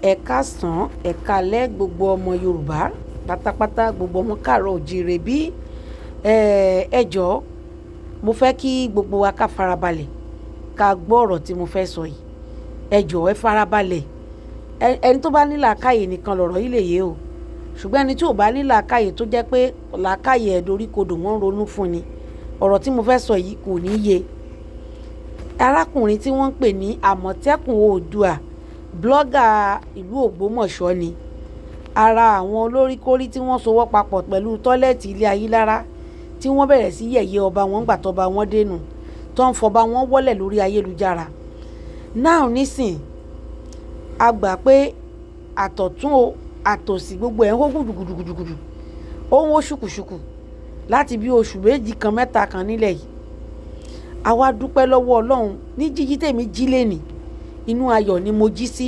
Ẹ káàsán, ẹ káalẹ́ gbogbo ọmọ Yorùbá pátápátá, gbogbo ọmọ káàrọ̀ òjìrè bí. Ẹ jọ̀ọ́, mo fẹ́ kí gbogbo wa ká farabalẹ̀ ká gbọ́ ọ̀rọ̀ tí mo fẹ́ sọ yìí. Ẹ jọ̀ọ́, ẹ farabalẹ̀. Ẹni tó bá ní làákàyè nìkan lọ̀rọ̀ yìí lè yé o. Ṣùgbọ́n ẹni tí ò bá ní làákàyè, tó jẹ́ pé làákàyè ẹ̀ dorí kodò, wọ́n ń ronú fún ni, ọ̀rọ̀ tí mo fẹ́ sọ yìí kò ní yé. Arákùnrin tí wọ́n ń pè ní Àmọ̀tẹ́kùn Oòduà, blogger ìlú Ògbómọ̀ṣọ́ ni. Ara àwọn olóríkórí tí wọ́n sowọ́ papọ̀ pẹ̀lú toilet ilé Ayílára, tí wọ́n bẹ̀rẹ̀ sí yẹ̀yẹ́ ọba wọn nígbà tó ọba wọn dénú, tó ń fọba wọn wọ́lẹ̀ lórí ayélujára. Now nísìn, a gbà pé àtọ̀tún o, àtòsí, gbogbo ẹ̀ ń hó gùdùgùdùgùdù. Ó ń hó ṣùkùṣùkù láti bí oṣù 2 kan, 3 kan nílẹ̀ yìí. A wá dúpẹ́ lọ́wọ́ Ọlọ́run. Ní jíjí tèmi jí léni, inú ayọ̀ ni mo jí sí.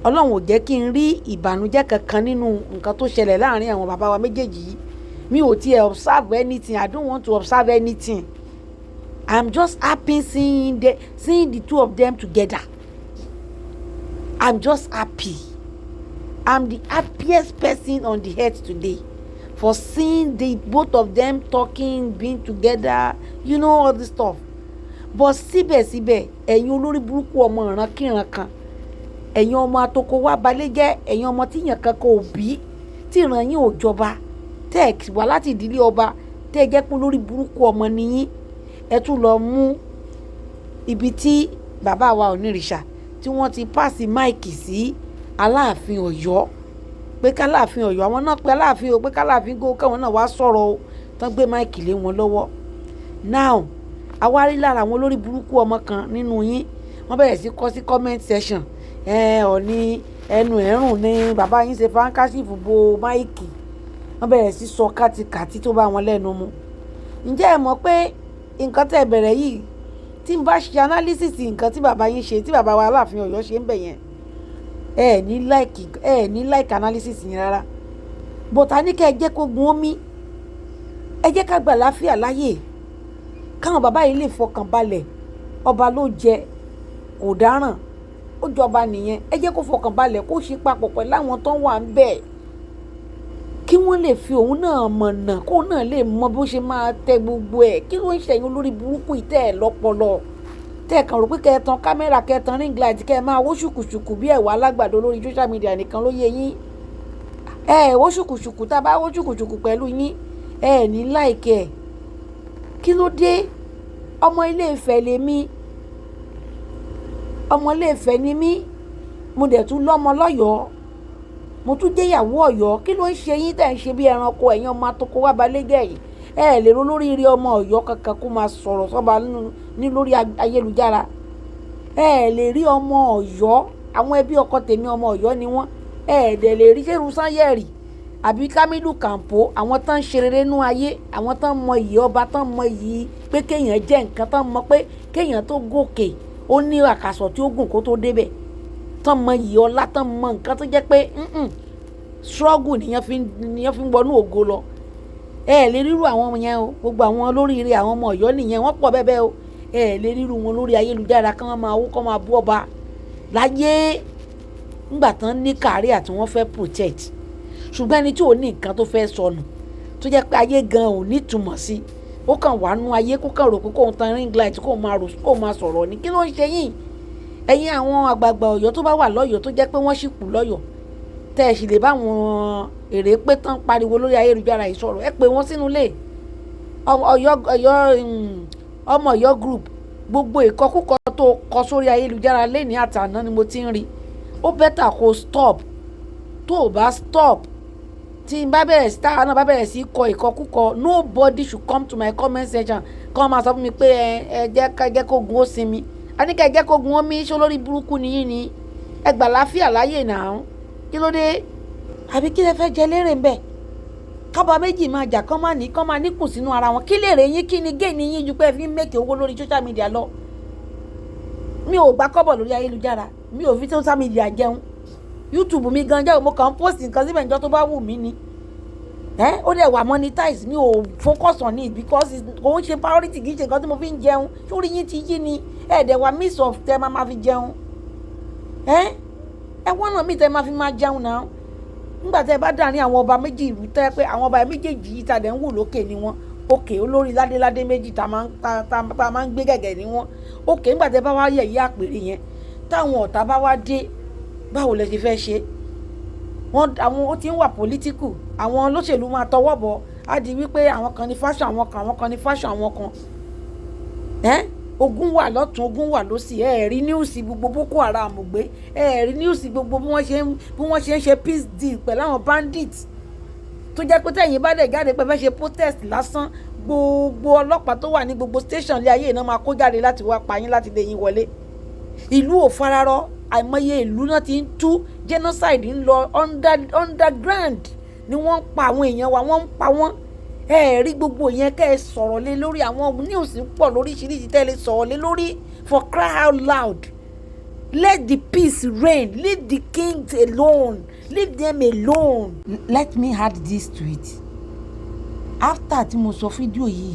Ọlọ́run ò jẹ́ kí n rí ìbànújẹ́ kankan nínú nǹkan tó ṣẹlẹ̀ láàárín àwọn bàbá wa méjèèjì yìí. Mi ò tí è observe anything. I don't want to observe anything. I'm just happy seeing the two of them together. I'm just happy. I'm the happiest person on the earth today for seeing the both of them talking, being together, all this stuff. But síbẹ̀síbẹ̀, ẹ̀yin olórí burúkú ọmọ ìrankíran kan, ẹ̀yin ọmọ atoko wá balẹ̀ jẹ́, ẹ̀yin ọmọ tí ìyàn kankan ò bí, tí ìran yín ò jọba, tẹ́ ẹ̀ wá láti ìdílé ọba, tẹ́ ẹ jẹ́ pé olórí burúkú ọmọ ni yín, ẹ tún lọ mú ibi tí bàbá wa Onírìṣà tí wọ́n ti pass mic sí Aláàfin Ọ̀yọ́, pé k'Aláàfin Ọ̀yọ́, àwọn náà pé Aláàfin o, pé k'Aláàfin go, káwọn náà wá sọ̀rọ̀ o, tán gbé mic lé wọn lọ́wọ́. Now, a wá rí lára àwọn olórí burúkú ọmọ kan nínú yín, wọ́n bẹ̀rẹ̀ sí kọ sí comment section, ẹ Ọ̀ọ̀ni ẹnu ẹ̀rùn ni bàbá yín ṣe handkerchief bo mic. Wọ́n bẹ̀rẹ̀ sí sọ kátikàti tó bá wọn lẹ́nu mu. Ǹjẹ́ ẹ mọ̀ pé nǹkan tẹ́ bẹ̀rẹ̀ yìí, tí n bá ṣe analysis nǹkan tí bàbá yín ṣe, tí bàbá wa Aláàfin Ọ̀yọ́ ṣe ń bẹ̀ yẹn, ẹ ní like analysis yẹn rárá. But a ní kẹ́ ẹ jẹ́ kó gun omi, ẹ jẹ́ ká gbà láfíà láyè, káwọn bàbá yìí lè fọkàn balẹ̀. Ọba ló jẹ, kò dáràn, ó jọba nìyẹn. Ẹ jẹ́ kó fọkàn balẹ̀, kó ṣe papọ̀ pẹ̀lú àwọn tó wà ń bẹ̀, kí wọ́n lè fi òun náà mọ̀nà, kóun náà lè mọ bó ṣe máa tẹ gbogbo ẹ̀. Kí ló ń ṣẹ̀yìn olórí burúkú yìí tẹ́ ẹ̀ lọ́pọlọ, tẹ́ ẹ̀ kàn rò pé kẹ́ ẹ tan camera, kẹ́ ẹ tan ring light, kẹ́ ẹ máa wó ṣùkùṣùkù bí ẹ̀wà alágbàdo lórí social media nìkan ló yé yín? Ẹ ẹ̀ wó ṣùkùṣùkù. Tá a bá wó ṣùkùṣùkù pẹ̀lú yín, ẹ ẹ̀ ní like ẹ̀. Kí ló dé? Ọmọ Ilé Ifẹ̀ lèmi, ọmọ Ilé Ifẹ̀ ni mí. Mo dẹ̀ tún lọ́mọ lọ́yọ̀ọ́, mo tún jẹ́yàwó Ọ̀yọ́. Kí ló ń ṣe yín tẹ̀ ń ṣe bí ẹranko, ẹ̀yin ọmọ atoko wá balẹ̀ jẹ́ yìí? Ẹ ẹ̀ lè ro lórí ire ọmọ Ọ̀yọ́ kankan kó máa sọ̀rọ̀ sọ́ba ní lórí ayélujára. Ẹ ẹ̀ lè rí ọmọ Ọ̀yọ́. Àwọn ẹbí ọkọ tèmi, ọmọ Ọ̀yọ́ ni wọ́n. Ẹ ẹ̀ dẹ̀ lè rí Ṣẹ́rù Sanyẹ̀rì àbí Kamilu Kampo, àwọn tán ń ṣe rere nú ayé, àwọn tán mọ iyì ọba, tán mọ iyì pé kéèyàn jẹ́ nǹkan, tán mọ pé kéèyàn tó gòkè, ó ní àkàsọ̀ tí ó gùn kó tó débẹ̀, tán mọ iyì ọlá, tán mọ nǹkan tó jẹ́ pé struggle nìyẹn fi ń wọnú ògo lọ. Ẹ ẹ̀ lè ríru àwọn yẹn o. Gbogbo àwọn olóríire, àwọn ọmọ Ọ̀yọ́ nìyẹn, wọ́n pọ̀ bẹ́ẹ̀ bẹ́ẹ̀ o. Ẹ ẹ̀ lè ríru wọn lórí ayélujára kí wọ́n máa wó, kí wọ́n máa bú ọba láyé ńgbà tán ní career tí wọ́n fẹ́ protect. Ṣùgbọ́n ẹni tí ò ní nǹkan tó fẹ́ sọnù, tó jẹ́ pé ayé gan ò ní ìtumọ̀ sí, ó kàn wá nú ayé, kó kàn rò pé kóun tan ring light, kóun máa rò, kóun máa sọ̀rọ̀ ni. Kí ló ń ṣe yín, ẹ̀yin àwọn àgbààgbà Ọ̀yọ́ tó bá wà lọ́yọ̀ọ́, tó jẹ́ pé wọ́n sì kù lọ́yọ̀ọ́, tẹ́ ẹ sì lè bá àwọn èrè pé tán pariwo lórí ayélujára yìí sọ̀rọ̀? Ẹ pè wọ́n sínú ilé Ọ̀yọ́, Ọ̀yọ́, ọmọ Ọ̀yọ́ group. Gbogbo ìkọkúkọ tó kọ sórí ayélujára lẹ́ni àtàná ni mo ti ń rí. Ó better kó stop. Tó o bá stop, tí n bá bẹ̀rẹ̀ sí, táwa náà bá bẹ̀rẹ̀ sí kọ ìkọkúkọ, nobody should come to my comment section kí wọ́n máa sọ fún mi pé ẹ jẹ́ ká jẹ́ kó gun ó sinmi. A ní ká ẹ jẹ́ kó gun ó mí. Ṣó lórí burúkú ni yín ni? Ẹ gbà láfíà láyè náà. Kí ló dé? Àbí kí lẹ fẹ́ jẹ lérè ń bẹ̀? Kábà méjì máa jà, kán máa ní, kán máa níkùn sínú ara wọn. Kí lèrè yín? Kí ni gain yín ju pé ẹ fi ń make owó lórí social media lọ? Mi ò gbà kọ́bọ̀ lórí ayélujára. Mi ò fi social media jẹun. YouTube mi gan jẹ́, mo kàn ń post nǹkan síbẹ̀ níjọ́ tó bá wù mí ni. Ẹ ó dẹ̀ wà monetize. Mi ò focus on it because kò ń ṣe priority, kì í ṣe nǹkan tí mo fi ń jẹun. Sórí yín ti yí ni. Ẹ dẹ̀ wà means of tẹ́ máa ma fi jẹun. Ẹ Ẹ wọ́n náà mí tẹ́ máa fi máa jẹun náà. Nígbà tẹ́ ẹ bá dà ní àwọn ọba méjì ìlú, tẹ́ pé àwọn ọba méjèèjì yìí ta dẹ̀ ń wò lókè ni wọ́n, òkè olórí ládéládé méjì tá máa ń gbé gẹ̀gẹ̀ ni wọ́n òkè. Nígbà tẹ́ bá wá yẹ̀ yí àpèrè yẹn, táwọn ọ̀tá bá wá dé, báwo lẹ ṣe fẹ́ ṣe wọ́n? Àwọn ó ti ń wà political, àwọn olóṣèlú máa tọwọ́ bọ̀. Á di wípé àwọn kan ní fashion, àwọn kan, àwọn kan ní fashion, àwọn kan ẹ́. Ogun wà lọ́tún, ogun wà lọ́sì. Ẹ rí news gbogbo Boko Haram gbé, ẹ rí news gbogbo bí wọ́n ṣe ń ṣe peace deal pẹ̀lú àwọn bandits, tó jẹ́ pé tẹ̀yìn bá dẹ̀ jáde pé fẹ́ ṣe protest lásán, gbogbo ọlọ́pàá tó wà ní gbogbo station ilé ayé náà máa kó jáde láti wá pa yín, láti lé yín wọlé. Ìlú ò fararọ. Àìmọye ìlú náà ti ń tú, genocide ń lọ underground ni. Wọ́n ń pa àwọn èèyàn wa, wọ́n ń pa wọ́n. Ẹ rí gbogbo yẹn kẹ́ ẹ sọ̀rọ̀ lé lórí. Àwọn news pọ̀ lóríṣiríṣi tẹ́ ẹ lè sọ̀rọ̀ lé lórí. For cry out loud, let the peace reign. Leave the kings alone, leave them alone. Let me add this to it. After tí mo sọ fídíò yìí,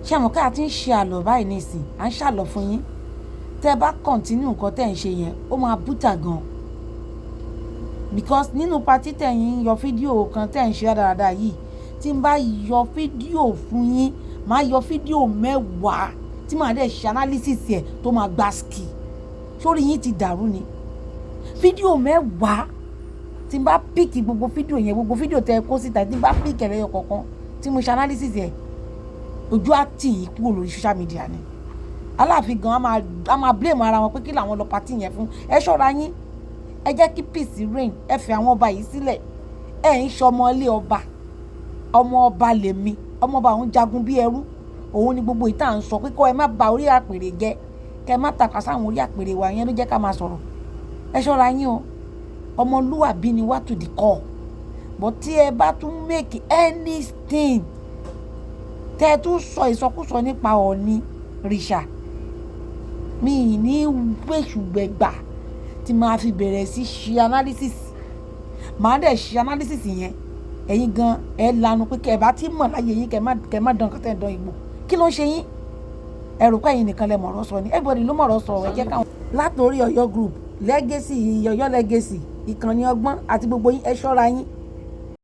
ṣé àmọ́ ká ti ń ṣe àlọ́ báyìí nísìn, à ń ṣàlọ́ fún yín. Tẹ́ ẹ bá continue nǹkan tẹ́ ẹ̀ ń ṣe yẹn, ó máa bútà gan, because nínú party tẹ̀yìn yọ fídíò kan tẹ́ ẹ̀ ń ṣe dáadáa yìí, tí n bá yọ fídíò fún yín, máa yọ fídíò 10 tí màá dẹ̀ ṣe analysis ẹ̀ tó máa gba ski sórí yín. Ti dàrú ni. Fídíò 10 tí n bá pick gbogbo fídíò yẹn, gbogbo fídíò tẹ kó síta, tí n bá pick ẹ̀ lẹ́yọ kọ̀ọ̀kan tí mo ṣe analysis ẹ̀, ojú á tì yín kúrò lórí social media ni. Aláàfin gan á máa blame ara wọn pé kí làwọn lọ party yẹn fún. Ẹ ṣọ́ra yín, ẹ jẹ́ kí peace reign. Ẹ fi àwọn ọba yìí sílẹ̀. Ẹ ń ṣọmọ ilé ọba. Ọmọ ọba lèmi, ọmọ ọba òun jagun bí ẹrú. Òun ni gbogbo ìta ń sọ pé kọ́ ẹ má ba orí àpèrè jẹ́, kẹ́ ẹ má tàpá sáwọn orí àpèrè wa yẹn ló jẹ́ ká máa sọ̀rọ̀. Ẹ ṣọ́ra yín o. Ọmọlúwàbí ni wá to the core, but tí ẹ bá tún make anything, tẹ́ ẹ tún sọ ìsọkúsọ nípa Ọọ̀ni rìṣà, mi ì ní gbèsùgbẹ̀gbà tí màá fi bẹ̀rẹ̀ sí ṣe analysis. Màá dẹ̀ ṣe analysis yẹn, ẹ̀yin gan ẹ lanu pé kẹ́ ẹ bá ti mọ̀ láyé yín, kẹ́ ẹ má dán nǹkan tẹ́ ẹ dán ìgbò. Kí ló ń ṣe yín? Ẹ rò pé ẹ̀yin nìkan lẹ mọ̀rọ̀ sọ ni? Everybody ló mọ̀rọ̀ sọ. Ẹ jẹ́ káwọn látòrí Ọ̀yọ́ group legacy, Ọ̀yọ́ legacy, ìkànnì ọgbọ́n àti gbogbo yín, ẹ ṣọ́ra yín.